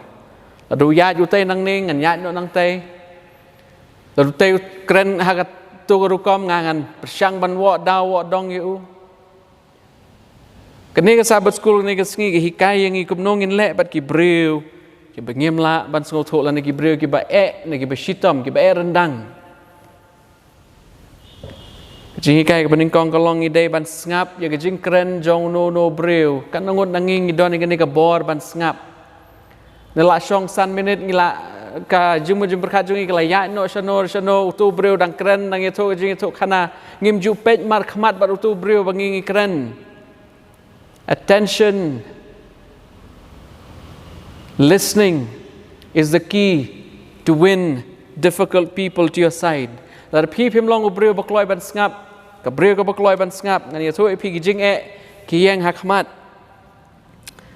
Lada u ïaid utei nangne, ngan ïaid noh nangtei. Lada utei u kren ha kato ka rukom, nga ngan pyrshang ban wad daw wad dong ïa u. Kane ka Sabbath School, kane ka sngi ka hikai ïa ngi kumno ngin leh bad ki briew kiba ngim lah ban sngewthuh lane ki briew kiba eh, ne kiba shitom, kiba eh ryndang. Ka jinghikai kaba nyngkong ka long ngi dei ban sngap ïa ka jingkren jong uno uno u briew. Katno ngut na ngi ngi don ïa kane ka bor ban sngap? Ne la shong san minit ngi la, ka jingmut jingpyrkhat jong ngi ka la ïaid noh shano shano, uto u briew dang kren, dang ïathuh ka jingïathuhkhana. Ngim ju peit markhmat bad uto u briew ba ngi ngi kren. Attention. Listening is the key to win difficult people to your side. Lada phi phim long u briew ba kloi ban sngap, ka briew kaba kloi ban sngap, ngan ïathuh ïa phi ki jingeh ki ïeng ha khmat.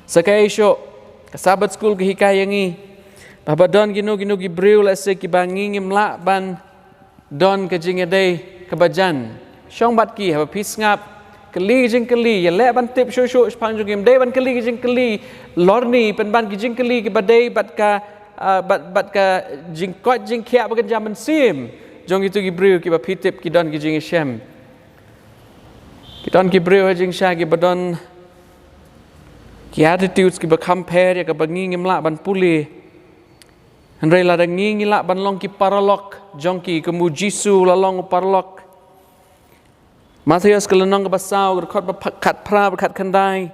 Sa kaei shuh, ka Sabbath School ka hikai ïa ngi ba haba don kino kino ki briew, lehse, kiba ngi ngim lah ban don ka jingïadei kaba jan, shong bad ki. Haba phi sngap, kylli jingkylli, ïa leh ban tip shuh shuh shaphang jong ki. Ym dei ban kylli ki jingkylli lorni, pynban ki jingkylli kiba dei bad ka, ah, bad, bad ka jingkoit jingkhiah ba kynja mynsiem jong kito ki briew kiba phi tip ki don ki jingïashem. Ki don ki briew ha jingshisha kiba don ki attitudes kiba kham pher ïa kaba ngi ngim lah ban pule. Hynrei lada ngi ngi lah ban long ki paralok jong ki, kum u Jisu u la long u paralok. Mathaios ka lynnong kaba saw, ka dkhot ba pha-, khatphra bad khatkhyndai.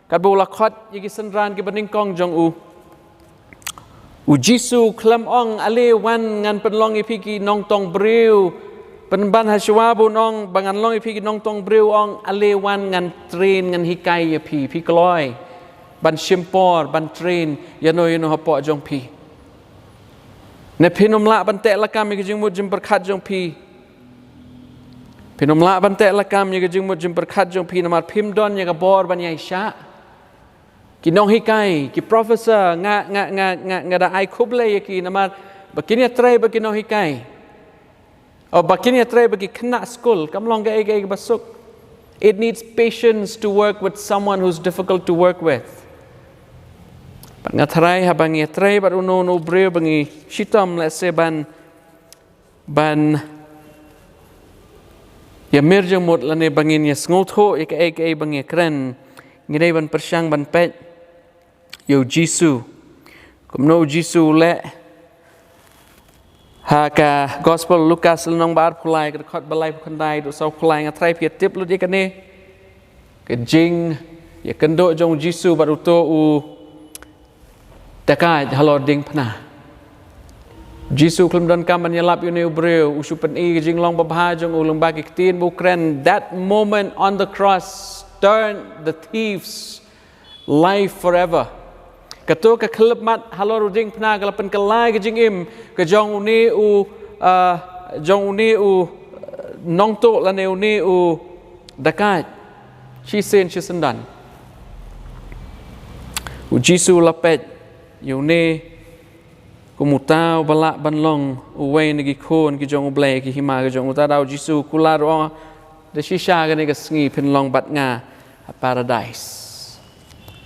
Katba u la khot ïa ki synran kiba nyngkong jong u, u Jisu u khlem ong, ale wan ngan pynlong ïa phi ki nongtong briew Pynban ha shuwa ba un ong ba ngan long ïa phi ki nongtong briew, ong ale wan ngan train, ngan hikai ïa phi, phi kloi ban shim por ban train ïano ïano hapoh jong phi. Ne phin ym lah ban teh lakam ïa ka jingmut jingpyrkhat jong phi. Phin ym lah ban teh lakam ïa ka jingmut jingpyrkhat jong phi namar phim don ïa ka bor ban ïaishah. Ki nonghikai, ki professor, nga nga nga nga nga da ai khublei ïa ki namar ba kin ïatrei bad ki nonghikai. O ba kin ïatrei bad ki khynnah skul, kam long kaei kaei kaba suk. It needs patience to work with someone who's difficult to work with. Bad nga tharai haba ngi ïatrei bad uno uno u briew ba ngi shitom lehse ban ban ïamir jingmut lane ba ngin ïasngewthuh ïa kaei kaei ba ngi ïakren, ngi dei ban pyrshang ban peit ïa u Jisu. Kumno u Jisu u leh ha ka Gospel Lukas lynnong ba arphew lai, ka dkhot ba laiphew khyndai haduh sawphew lai, nga tharai phi ïatip lut ïa kane. Ka jingïakynduh jong u Jisu bad uto u dakaid halor diengphna. Jisu u khlem donkam ban ïalap ïa une u briew, u shu pyni ka jinglong babha jong u lyngba ki ktien ba u kren. That moment on the cross turned the thief's life forever. Kato ka khyllipmat halor u diengphna ka la pynkylla ka jingim ka jong une u, ah, jong une u, ah, nongtuh lane une u dakaid. Shisien shisyndan u Jisu u la peit ïa une kum uta uba lah ban long uwei na ki khun ki jong U Blei, ki hima ki jong u. Uta u da u Jisu u kular, u ong, da shisha kane ka sngi phin long bad nga ha Paradise.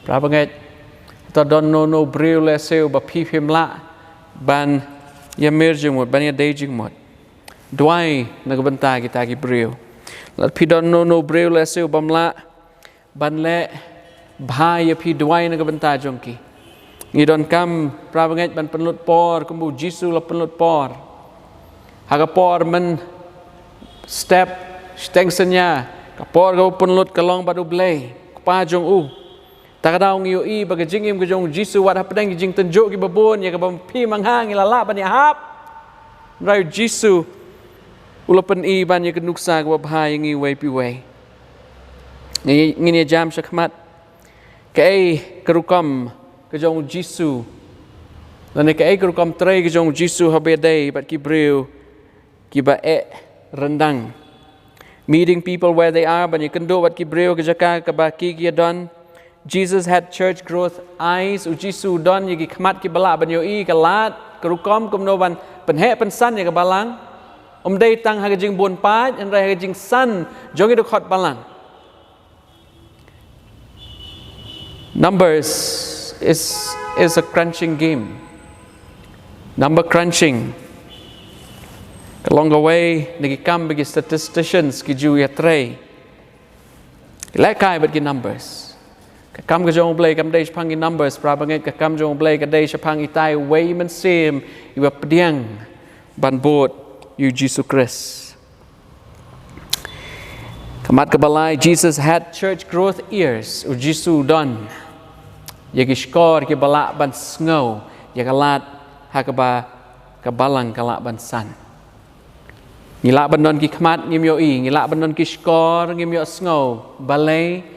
Parabangeit, lada don uno uno u briew lehse uba phi phim lah ban ïamir jingmut, ban ïadei jingmut, duwai na ka bynta kita ki briew. Lada phi don uno uno u briew lehse ubym lah ban leh bha ïa phi, duwai na ka bynta jong ki. Ngi donkam, parabangeit, ban pynlut por kumba u Jisu u la pynlut por. Ha ka por mynstep, shiteng synñia, ka por kaba u pynlut ka long bad U Blei Kpa jong u. Ta ka daw ngi ïohi ba ka jingim ka jong u Jisu, wat hapdeng ki jingtynjuh kiba bun ïa kaba phi ma nga ngi la lah ban ïahap, hynrei u Jisu u la pyni ban ïa ka nuksa kaba bha ïa ngi uwei pa uwei. Ngi, ngin ïa jam shakhmat, kaei ka rukom ka jong u Jisu, lane kaei ka rukom trei ka jong u Jisu haba ïadei bad ki briew kiba eh ryndang? Meeting people where they are, ban ïakynduh bad ki briew ha ka jaka kaba ki, ki ïadon. Jesus had church growth eyes. U Jisu u don ïa ki khmat kiba lah ban ïohi ka lad, ka rukom kumno ban pynheh pynsan ïa ka balang. Um dei tang ha ka jingbun paid, hynrei ha ka jingsan jong ki dkhot balang. Numbers is, is a crunching game. Number crunching ka long kawei na ki kam ba ki statisticians ki ju ïatrei. Lehkai bad ki numbers. Ka kam ka jong U Blei kam dei shaphang ki numbers, parabangeit, ka kam jong U Blei ka dei shaphang itai i Wei Mynsiem iba pdiang ban bud ïa u Jisu Khrist. Ka mat kaba lai, Jesus had church growth ears. U Jisu u don ïa ki shkor kiba lah ban sngew ïa ka lad ha kaba ka balang ka lah ban san. Ngi lah ban don ki khmat, ngim ïohi, ngi lah ban don ki shkor, ngim ïohsngew. Balei?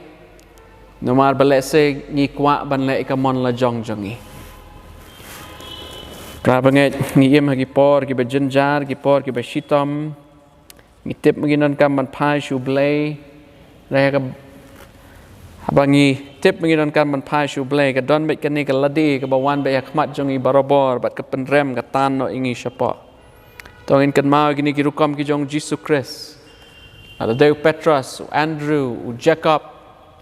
Namar ba lehse ngi kwah ban leh ïa ka mon lajong jong ngi. Parabangeit, ngi im ha ki por kiba jynjar, ki por kiba shitom. Ngi tip ba ngi donkam ban phai sha U Blei. Hynrei ha ka, haba ngi tip ba ngi donkam ban phai sha U Blei, ka don beit kane ka lade kaba wan beit ha khmat jong ngi barabor bad ka pynrem, ka tan noh ïa ngi shapoh. To ngin kynmaw ïa kine ki rukom ki jong u Jisu Khrist. Lada dei u Petros, u Andrew, u Jakob,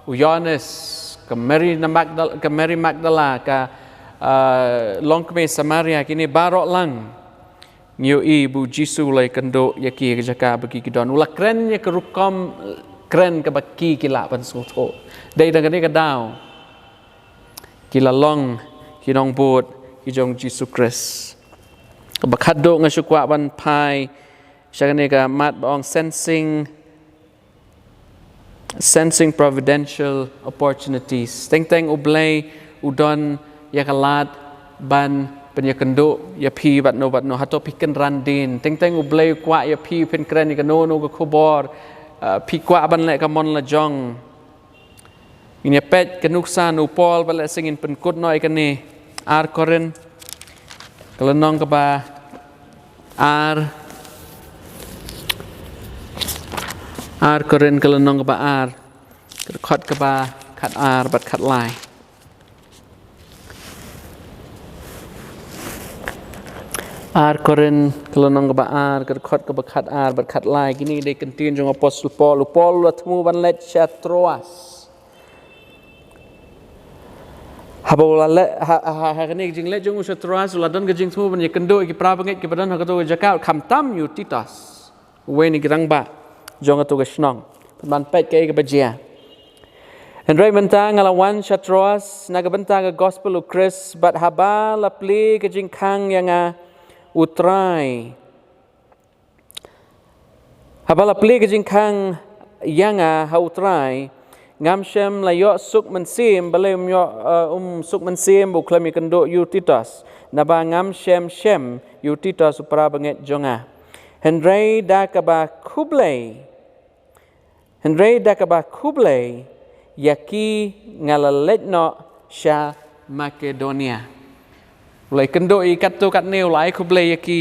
u Ïoannis, ka Mari na Magdal-, ka Mari Magdala, ka, ah, longkmie Samaria, kine baroh lang ngi ïohi ba u Jisu u la ïakynduh ïa ki ha ka jaka ba ki, ki don. U la kren ïa ka rukom kren kaba ki, ki lah ban sngewthuh. Dei da kane ka daw ki la long ki nongbud ki jong u Jisu Khrist. Kaba khatduh, nga shu kwah ban phai sha kane ka mat ba ong sensing, sensing providential opportunities. Teng teng U Blei u don ïa ka lad ban pynïakynduh ïa phi bad no bad no, hato phi kynran dien. Teng teng U Blei u kwah ïa phi, phin kren ïa kano kano ka khubor, ah, phi kwah ban leh ka mon la jong. Ngin ïa peit ka nuksa na u Paul, bad lehse ngin pynkut noh ïa kane. Ar Korinth ka lynnong kaba ar. Ar Korinth ka lynnong kaba ar, ka dkhot kaba khat ar bad khat lai. Ar Korinth ka lynnong kaba ar, ka dkhot kaba khat ar bad khat lai. Kine dei ka ktien jong u Apostol Paul. U Paul u la thmu ban leit sha Troas. Haba u la leit, ha, ha, ha kane ka jingleit jong u sha Troas, u la don ka jingthmu ban ïakynduh ïa ki para bangeit kiba don ha kato ka jaka, khamtam ïa u Titus, uwei na ki rangbah jong kato ka shnong. Pynban peit kaei kaba jia. Hynrei mynta nga la wan sha Troas na ka bynta ka gospel u Khrist, bad haba la plie ka jingkhang ïa nga ha u Trai. Haba la plie ka jingkhang ïa nga ha u Trai, ngam shym la ïoh suk mynsiem, balei um ïoh, eh, um suk mynsiem ba u khlem ïakynduh ïa u Titus. Naba ngam shym shem ïa u Titus u para bangeit jong nga. Hynrei da kaba khublei, hynrei da kaba khublei ïa ki nga la leit noh sha Makedonia. U la ïakynduh ïa ki katto katne, u la ai khublei ïa ki.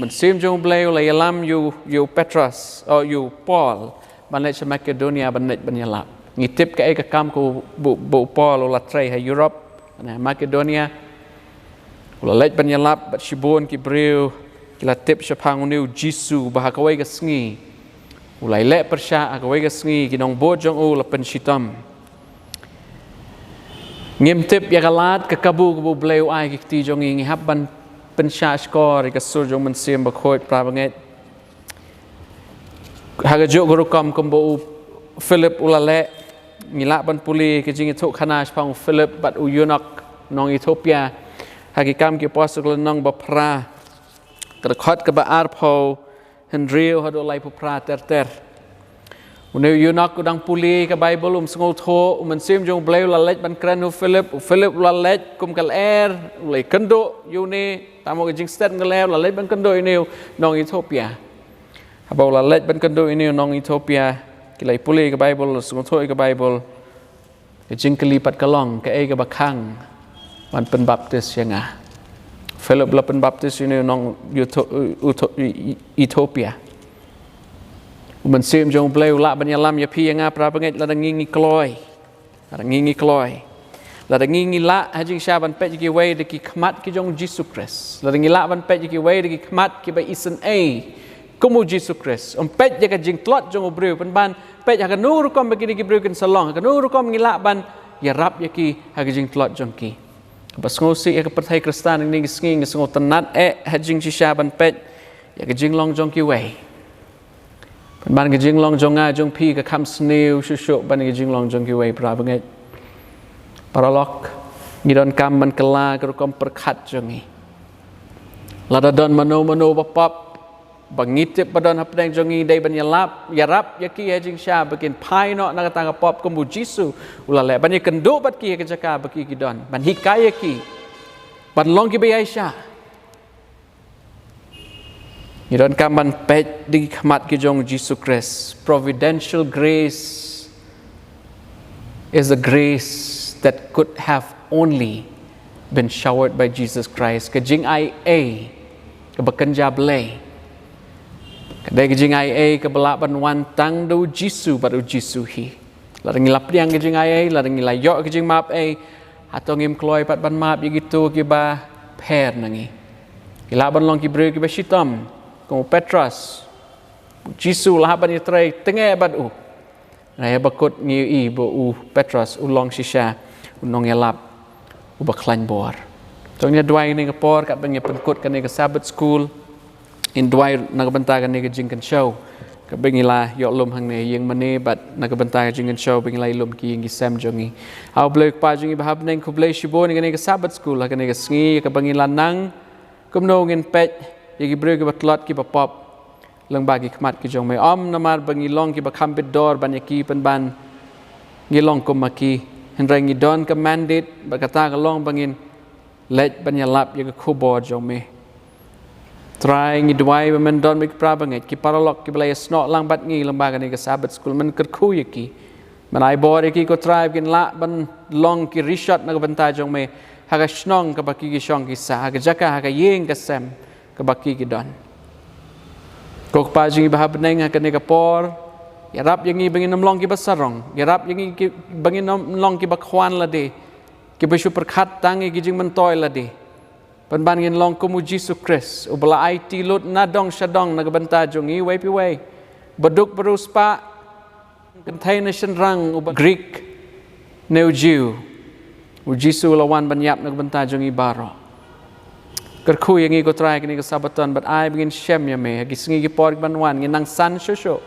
Mynsiem jong U Blei u la ïalam ïa u, ïa u Petros, oh, ïa u Paul, ban leit sha Makedonia ban leit ban ïalap. Ngi tip kaei ka kam kaba u, ba u Paul u la trei ha Europe, na Makedonia. U la leit ban ïalap bad shibun ki briew ki la tip shaphang une u Jisu, ba ha kawei ka sngi u la ïaleh pyrshah, ha kawei ka sngi ki nongbud jong u la pynshitom. Ngim tip ïa ka lad ka kabu kaba U Blei u ai ha ki kti jong ngi. Ngi hap ban pynshah shkor ïa ka sur jong u Mynsiem Bakhuid, para bangeit. Ha kajuh ka rukom kumba u Philip u la leh, ngi lah ban pule ka jingïathuhkhana shaphang u Philip bad u eunuch nong Ethiopia ha Ki Kam Ki Apostol ka lynnong ba phra, ka dkhot kaba arphew hynriew haduh laiphew phra ter ter. Une u eunuch u dang pule ka Baibl, um sngewthuh, u Mynsiem jong U Blei u la leit ban kren ha u Philip, u Philip u la leit kum ka lyer, u la ïakynduh ïa une, tang mo ka jingstet ka lyer, u la leit ban kynduh ïa une u nong Ethiopia. Haba u la leit ban kynduh ïa une u nong Ethiopia, ki la ïapule ïa ka Baibl, la sngewthuh ïa ka Baibl, ka jingkylli pat ka long, kaei kaba khang ban pynbaptis ïa nga? Philip la pynbaptis ïa une u nong Etho-, Etho-, Ethiopia. U Mynsiem jong U Blei u lah ban ïalam ïa phi ïa nga, para bangeit, lada ngi ngi kloi. Lada ngi ngi kloi. Lada ngi ngi lah ha jingshisha ban peit ïa kiwei da ki khmat ki jong u Jisu Khrist. Lada ngi lah ban peit ïa kiwei da ki khmat kiba isynei kum u Jisu Khrist. Ym peit ïa ka jingtlot jong u briew, pynban peit ha kano rukom ba kine ki briew kin sa long, ha kano rukom ngi lah ban ïarap ïa ki ha ka jingtlot jong ki. Ba sngewsih ïa ka pyrthei Khristan ha kine ki sngi, ngi sngewtynnat eh ha jingshisha ban peit ïa ka jinglong jong kiwei. Pynban ka jinglong jong nga jong phi ka kham sniew shuh shuh ban ka jinglong jong kiwei, para bangeit. Paralok, ngi donkam ban kylla ka rukom pyrkhat jong ngi. Lada don mano mano ba pop ba ngi tip ba don hapdeng jong ngi, dei ban ïalap, ïarap ïa ki ha jingshisha ba kin phai noh na kata ka pop kum u Jisu u la leh, ban ïakynduh bad ki ha ka jaka ba ki ki don, ban hikai ïa ki ban long kiba ïaishah. Ngi donkam ban peit da ki khmat ki jong u Jisu Khrist. Providential grace is the grace that could have only been showered by Jesus Christ. Ka jingaiei kaba kynja blei ka dei ka jingaiei kaba lah ban wan tang da u Jisu bad u Jisu hi. Lada ngi la pdiang ka jingaiei, lada ngi la ïoh ka jingmap ei, hato ngim kloi pat ban map ïa kito kiba pher na ngi? Ngi lah ban long ki briew kiba shitom kum u Petros. U Jisu u la hap ban ïatrei teng eh bad u. Hynrei haba kut ngi ïohi ba u Petros u long shisha u nongïalap uba khlaiñ bor. To ngin ïa duwai ha kane ka por katba ngi pynkut kane ka Sabbath School. Ngin duwai na ka bynta kane ka jingkynshew kaba ngi la ïoh lum hangne ïing mane, bad na ka bynta ka jingkynshew ba ngi la ïalum ki ïing ki sem jong ngi. A U Blei u Kpa jong ngi ba ha bneng, khublei shibun ïa kane ka Sabbath School ha kane ka sngi kaba ngi la nang. Kumno ngin peit ïa ki briew kiba tlot kiba pop lyngba ki khmat ki jong me? Ym namar ba ngi long kiba kham bit dor ban ïa ki, pynban ngi long kum ma ki, hynrei ngi don ka mandate, bad kata ka long ba ngin Leit ban ïalap ïa ka khubor jong me. Trai, ngi duwai ba men don bad ki para bangeit, ki paralok kiba la ïasnoh lang bad ngi lyngba kane ka Sabbath School, men kyrkhu ïa ki. Men ai bor ïa ki, ko Trai, ba kin lah ban long ki rishot na ka bynta jong me ha ka shnong kaba ki ki shong ki sah, ha ka jaka, ha ka ïing ka sem kaba ki ki don. Ko Kpa jong ngi ba ha bneng, ha kane ka por, ïarap ïa ngi ba ngin ym long kiba sarong, ïarap ïa ngi ki, ba ngin ym long kiba khwan lade, kiba shu pyrkhat tang ïa ki jingmyntoi lade. Pynban ngin long kum u Jisu Khrist, uba la aiti lut na dong sha dong na ka bynta jong ngi iwei pa iwei, ba duk ba riewspah, kynthei ne shynrang, uba Grik ne u Jiw, u Jisu u la wan ban ïap na ka bynta jong ngi baroh. Kyrkhu ïa ngi, ko Trai, kane ka Sabbaton, bad ai ba ngin shem ïa me ha ki sngi ki por kiban wan, ngin nang san shuh shuh.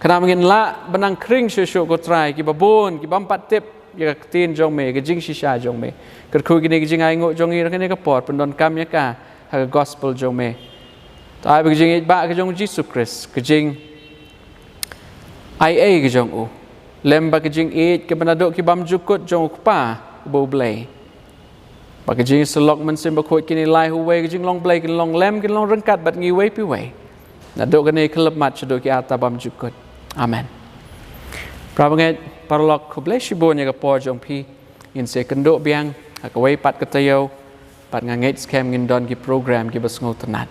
Khnang ba ngin lah ban nang khring shuh shuh, ko Trai, kiba bun ki bym pat tip ïa ka ktien jong me, ïa ka jingshisha jong me. Kyrkhu ïa kine ki jingainguh jong ngi ha kane ka por, pyndonkam ïa ka ha ka gospel jong me. To ai ba ka jingïeit ba ka jong u Jisu Khrist, ka jingaiei ka jong u, lem bad ka jingïeit kaba naduh ki bymjukut jong u Kpa uba u Blei, bad ka jingïasyllok Mynsiem Bakhuid, kine lai ha uwei ka jinglong Blei kin long lem, kin long ryngkat bad ngi iwei pa iwei, naduh kane ka khyllipmat shaduh ki arta bymjukut. Amen. Para bangeit, paralok, khublei shibun ïa ka por jong phi. Ngin sa ïakynduh biang ha kawei pat ka taïew, bad nga ngeit skhem ngin don ki program kiba sngewtynnat.